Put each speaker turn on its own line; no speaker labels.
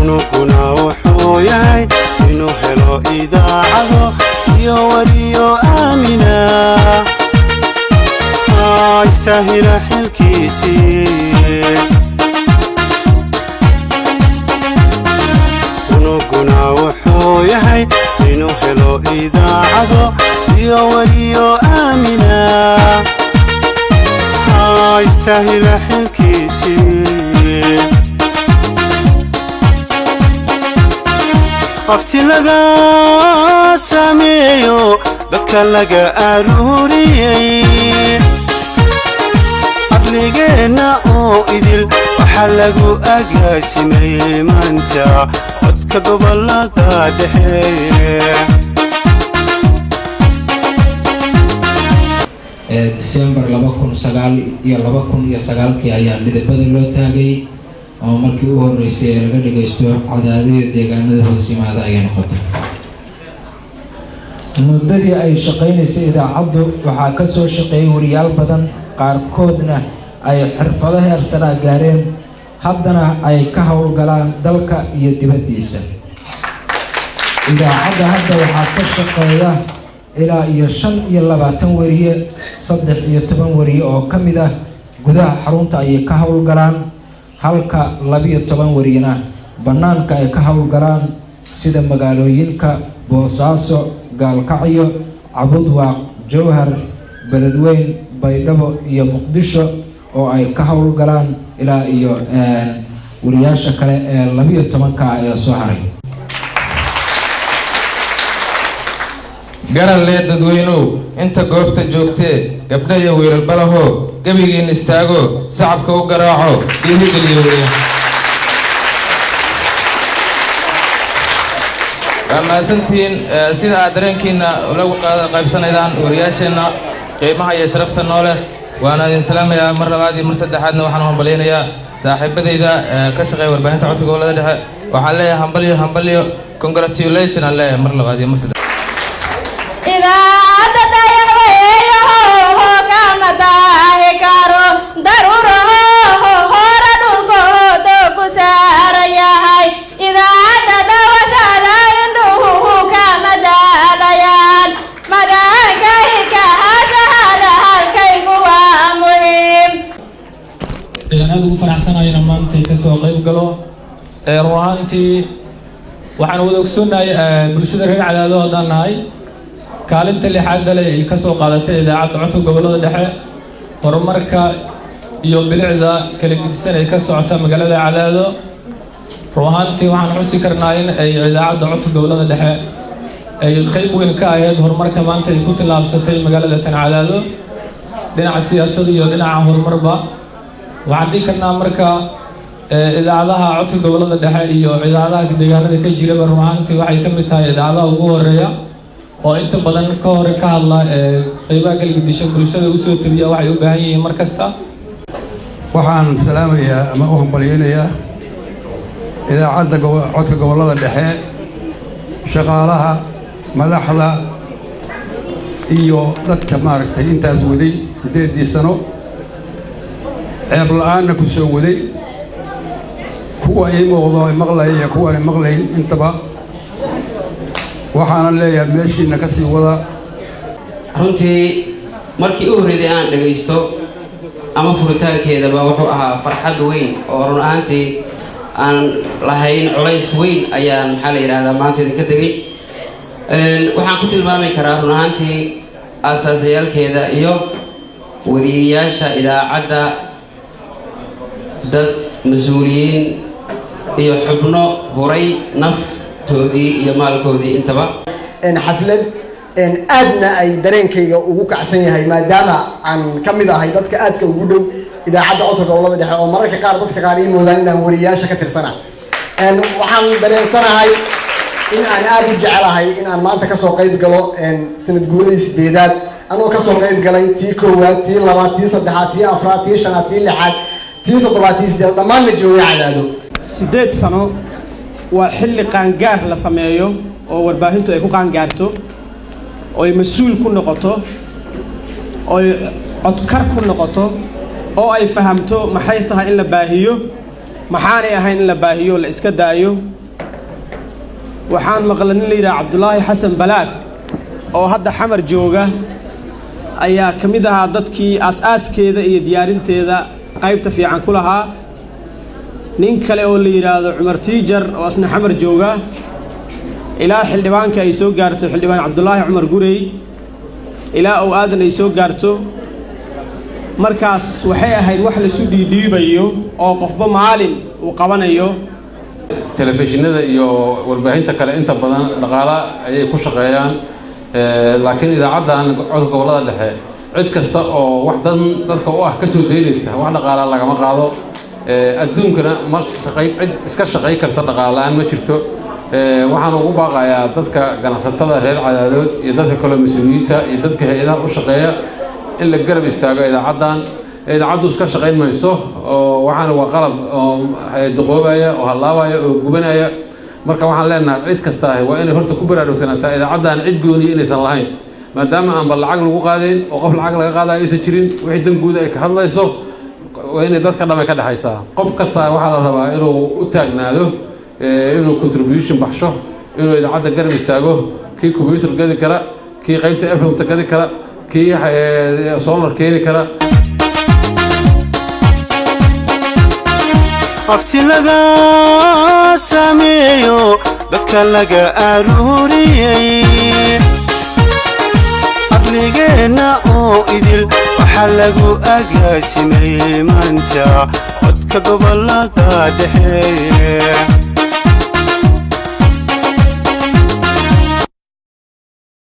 Unuguna wuxuu yahay inuu helo idaacado iyo wariyo aamina, istaahila xilkiisii. Unuguna wuxuu yahay inuu helo idaacado iyo wariyo aamina, istaahila xilkiisii. Afti laga sameeyo dadka laga aruuriyey, aqligeenna oo idil waxaa lagu agaasimay maanta Codka Gobolada Dhexe.
December 2009 iyo 2009-kii ayaa midabada loo taagay, oo markii u horeysay ee laga dhagaysto Cadaadada deegaanada hoos yimaada ayay noqotay. Muddadii ay shaqaynaysay idaacaddu, waxaa ka soo shaqeeyay wariyaal badan, qaarkoodna ay xirfado heer saraa gaareen, haddana ay ka howlgalaan dalka iyo dibaddiisa. Idaacadda hadda waxaa ka shaqeeya ilaa iyo 25 wariye. 13 wariye oo ka mid ah gudaha xarunta ayay ka howlgalaan, halka 12 wariyena bannaanka ay ka howlgalaan, sida magaalooyinka Boosaaso, Gaalkacyo, Cabudwaaq, Jowhar, Beledweyn, Baydhabo iyo Muqdisho, oo ay ka howlgalaan ilaa iyo wariyaasha kale ee 12-ka ah ee soo haray.
Garan lee dadweynow inta goobta joogtee, gabdha iyo wiilalbalahoo, gebigiin istaago, sacabka u garaaco, dhiirigeliyo weriya. Waa mahadsantihiin sida aad dareenkiinna ula qaybsanaydaan wariyaasheenna qiimaha iyo sharafta nooleh. Waana idin salaamayaa mar labaad iyo mar saddexaadna. Waxaan u hambalyaynayaa saaxiibadayda ka shaqeeya warbaahinta Codka Gobolada Dhexe. Waxaan leeyahay hambalyo, hambalyo, congratulation aan leeyahay mar labaad iyo mar saddexaad.
Idaacadda Dayax weeyaho, kama daahi karo daruuraho hore dhulkooda ku saaran yahay. Idaacadda dawashada indhuhu kama daalayaan, madaankayka hashahada halkaygu waa muhiim.
Ayaan aada ugu faraxsanahay inaan maanta kasoo qayb galo. Run ahaantii waxaan wada ogsoonnahay, bulshada reer Cadaado haddaan nahay, kaalinta lixaad dale ay ka soo qaadatay idaacadda Codka Gobollada Dhexe horumarka iyo bilicda kala gedisan ay ka socota magaalada Cadaado. Run ahaantii waxaan xusi karnaa in ay idaacadda Codka Gobollada Dhexe ay qayb weyn ka ahayd horumarka maanta ay ku tillaabsatay magaalada tan Cadaado, dhinaca siyaasadda iyo dhinaca horumarba. Waxaan dhihi karnaa marka idaacadaha Codka Gobollada Dhexe iyo idaacadaha deegaanada ka jiraba, run ahaantii waxay ka mid tahay idaacadaha ugu horeeya oo inta badan ka hore ka hadla ee qeybaha kala gedishan bulshada usoo tabiya waxay u baahan yihiin mar kasta.
Waxaan salaamayaa ama u hambalyaynayaa idaacadda Codka Gobollada Dhexe, shaqaalaha, madaxda iyo dadka maaragtay intaas waday, 8-dii sano ceeb la'aanna ku soo waday, kuwa ii muuqdo maqlaya iyo kuwaani maqlayn intaba. Waxaana leeyahay meeshiina ka sii wada.
Runtii markii u horreeyay aan dhagaysto ama furitaankeedaba, wuxuu ahaa farxad weyn oo run ahaantii aan lahayn culays weyn ayaan, maxaa la yidhahdaa, maanta idinka tegey. Waxaan ku tilmaami karaa run ahaantii aasaasayaalkeeda iyo wariyeyaasha idaacadda dad mas-uuliyiin iyo xubno huray naftoodii iyo maalkoodii intaba.
Xaflad aadna ay dareenkayga ugu kacsan yahay, maadaama aan ka mid ahay dadka aadka ugu dhow idaacadda Codka Gobolada Dhexe, oo mararka qaar dadka qaar ii moodaan inaan wariyayaasha ka tirsana. Waxaan dareensanahay in aan aada u jecelahay in aan maanta kasoo qayb galo sanad guuradii 8aad, anoo kasoo qayb galay tii koowaad, tii labaad, tii saddexaad, tii afraad, tii shanaad, tii lixaad, tii toddobaad, tii sideedaad, dhammaanna joogay Cadaado.
8 sano waa xilli qaangaar la sameeyo oo warbaahintu ay ku qaangaarto, oy mas-uul ku noqoto, oy codkar ku noqoto, oo ay fahamto maxay tahay in la baahiyo. Maxaanay ahayn in la baahiyo, la iska daayo? Waxaan maqlay nin la yidhaha Cabdulaahi Xasan Balaag oo hadda Xamar jooga ayaa ka mid ahaa dadkii aas-aaskeeda iyo diyaarinteeda qaybta fiican ku lahaa. Nin kale oo la yidhaahdo Cumar Tiijar oo asna Xamar jooga, ilaa xildhibaanka ay soo gaarto, Xildhibaan Cabdulaahi Cumar Gurey, ilaa uu Aadan ay soo gaarto. Markaas waxay ahayd wax laisu dhiidhiibayo oo qofba maalin uu qabanayo.
Telefishinada iyo warbaahinta kale inta badan dhaqaala ayay ku shaqeeyaan, laakiin idaacaddan Codka Gobollada Dhexe cid kasta oo wax dan dadka u ah ka soo daynaysa wax dhaqaala lagama qaado. Adduunkana ma shaqay cid iska shaqay karta dhaqaala la'aan ma jirto. Waxaan ugu baaqayaa dadka ganacsatada reer Cadaadood iyo dadka kaloo mas-uuliyiinta iyo dadka hay-adaha u shaqeeya in la garab istaago idaacaddan. Idaacaddu iska shaqayn mayso oo waxaana waa qalab oo duqoobaya oo hallaabaya oo gubanaya. Marka waxaan leenahay cid kasta ahi waa inay horta ku baraarugsanaataa idaacaddan cid gooniya inaysan lahayn, maadaama aanba lacag lagu qaadayn oo qof lacag laga qaadayo aysan jirin. Wixii dan guuda ay ka hadlayso waa inay dadka dhamay ka dhexaysaa. Qof kasta waxaa la rabaa inuu u taagnaado, inuu contribution baxsho, inuu idaacadda garab istaago, kii computer gadi kara, kii qaybta FM-ta gadi kara, kii solar keeni kara.
Afti laga sameeyo dadka laga aruuriyey, aqligeenna oo idil waxaa lagu agaasimay maanta Codka Gobolada Dhexe.